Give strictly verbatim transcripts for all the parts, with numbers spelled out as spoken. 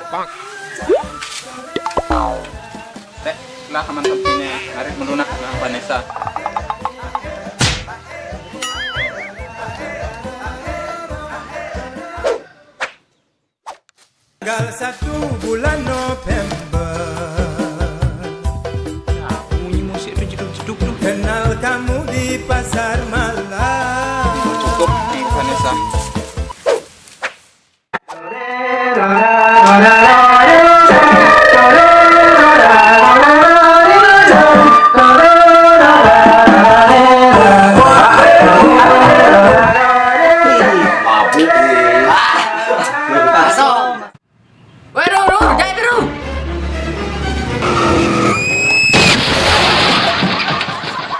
Teh, lah aman tempine, arep melunak nang Vanessa. Tanggal satu bulan November. Bunyi musik tu jeduk-jeduk tu. Kenal kamu di pasar malam. Cukup di Vanessa. Mabuk nih. Weh, Ru, Ru, jai, Ru.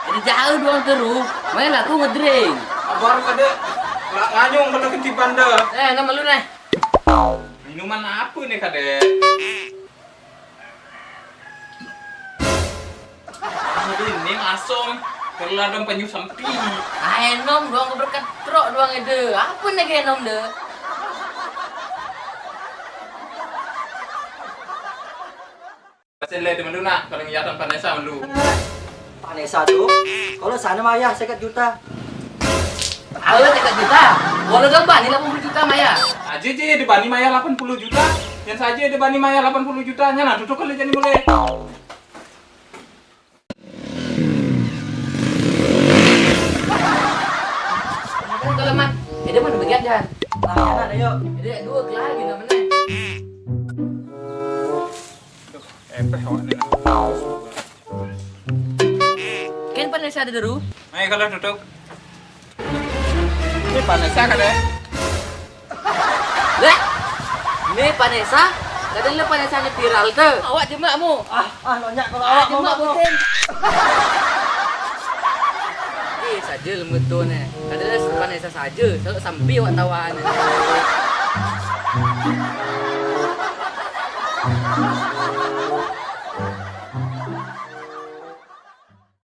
Jadi jauh doang ke Ru. Main aku ngedrink. Abang kadek, nggak nganyung kena ketiban dah. Eh, nama lu nih? Minuman apa nih, kadek? Ini masuk. Kalau ada penyu sampi. Ayo nom doang, berkat trok doang ide. Apa nih gaya nom deh? Pasal le teman lu nak, kalau ngiyatan Vanessa lu. Vanessa tu, kalau sana mayah seket juta. Tahu seket juta? Kalau gambar ni lapan puluh juta mayah. Aja je, dia bani mayah lapan puluh juta. Yang saja dia bani mayah lapan puluh juta, nyana tutup kalau jadi mulai. Kalau man, dia mana bagian dah? Nah, enak dah yuk. Jadi dua kelagi namanya. Epeh awak ni. Kan Vanessa ada deru? Mai kalau tutup. Ini Vanessa kada? Leh, ini Vanessa. Kadang le Vanessa ni viral tu. Awak jemak mu. Ah, ah, nonyak kalau awak jemak mau bukan. Eh, saja lembut tu ni. Kadang le Vanessa saja. Selalu sampai awak tawa ni.